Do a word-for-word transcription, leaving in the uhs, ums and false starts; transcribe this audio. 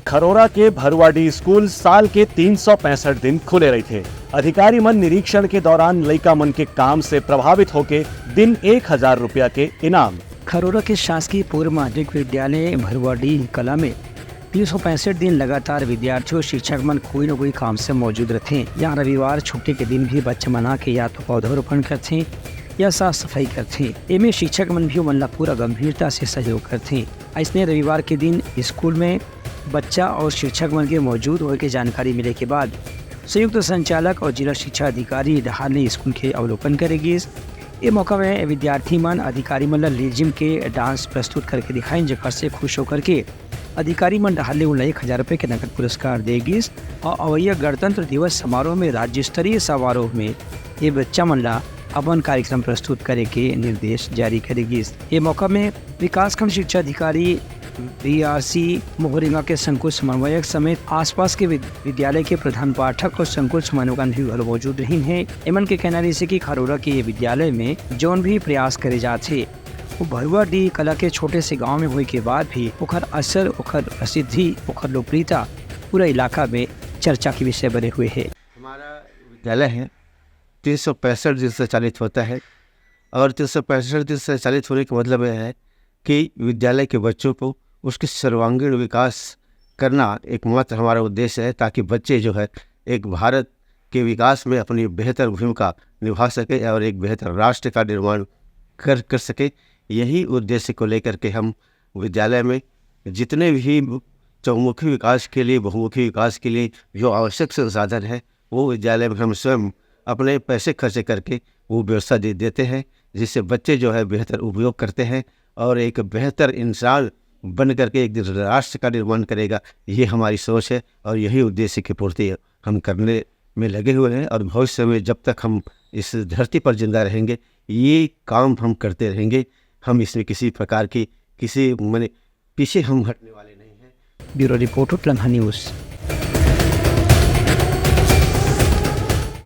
खरोरा के भरुआडीह स्कूल साल के तीन सौ पैंसठ दिन खुले रहिथे। अधिकारी मन निरीक्षण के दौरान लइका मन के काम से प्रभावित होके दिन एक हजार रुपया के इनाम। खरोरा के शासकीय पूर्व माध्यमिक विद्यालय भरुआडीह कला में तीन सौ पैंसठ दिन लगातार विद्यार्थी अउ शिक्षक मन कोई न कोई काम से मौजूद रहिथे। यहाँ रविवार छुट्टी के दिन भी बच्चा मन आके या तो पौधारोपण करथे या साफ सफाई करथे। एमे शिक्षक मन भी ओमन ला पूरा गंभीरता से सहयोग करथे। अइसने रविवार के दिन स्कूल में बच्चा अउ शिक्षक मन के मौजूद होए के जानकारी मिले के बाद संयुक्त संचालक अउ जिला शिक्षा अधिकारी डहार ले स्कूल के अवलोकन करे गिस। ए मौका में विद्यार्थी मन अधिकारी मन ला लेजिम के डांस प्रस्तुत करके दिखाइन, जेकर से खुश होकर के अधिकारी मन डहार ले उन ला एक हजार रुपये के नकद पुरस्कार दे गिस। अउ अवइया गणतंत्र दिवस समारोह में राज्य स्तरीय समारोह में ये बच्चा मन ला अपन कार्यक्रम प्रस्तुत करे के निर्देश जारी करे गिस। ये मौका में विकासखंड शिक्षा अधिकारी बीआरसी मोहरेंगा के संकुल समन्वयक समेत आसपास के विद-, विद्यालय के प्रधान पाठक अउ संकुल समन्वयकन भी घलो मौजूद रहिन हे। एमन के कहना रहिसे कि खरोरा के ये विद्यालय में जौन भी प्रयास करे जाथे, वो भरुआडीह कला के छोटे से गांव में होए के बाद भी ओकर असर, ओकर प्रसिद्धि, ओकर लोकप्रियता पूरा इलाका में चर्चा के विषय बने हुए हे। हमारा विद्यालय है, तीन सौ पैंसठ दिन संचालित होता है और तीन सौ पैंसठ दिन संचालित होने का मतलब यह है कि विद्यालय के बच्चों को उसके सर्वांगीण विकास करना एकमात्र हमारा उद्देश्य है, ताकि बच्चे जो है एक भारत के विकास में अपनी बेहतर भूमिका निभा सके और एक बेहतर राष्ट्र का निर्माण कर कर सके। यही उद्देश्य को लेकर के हम विद्यालय में जितने भी चौमुखी विकास के लिए, बहुमुखी विकास के लिए जो आवश्यक संसाधन है, वो विद्यालय में हम स्वयं अपने पैसे खर्च करके वो व्यवस्था दे देते हैं, जिससे बच्चे जो है बेहतर उपयोग करते हैं और एक बेहतर इंसान बन करके एक दिन राष्ट्र का निर्माण करेगा। ये हमारी सोच है और यही उद्देश्य की पूर्ति हम करने में लगे हुए हैं और भविष्य में जब तक हम इस धरती पर जिंदा रहेंगे, ये काम हम करते रहेंगे। हम इसमें किसी प्रकार की, किसी, माने, पीछे हम हटने वाले नहीं हैं। Bureau report, Utlangha news.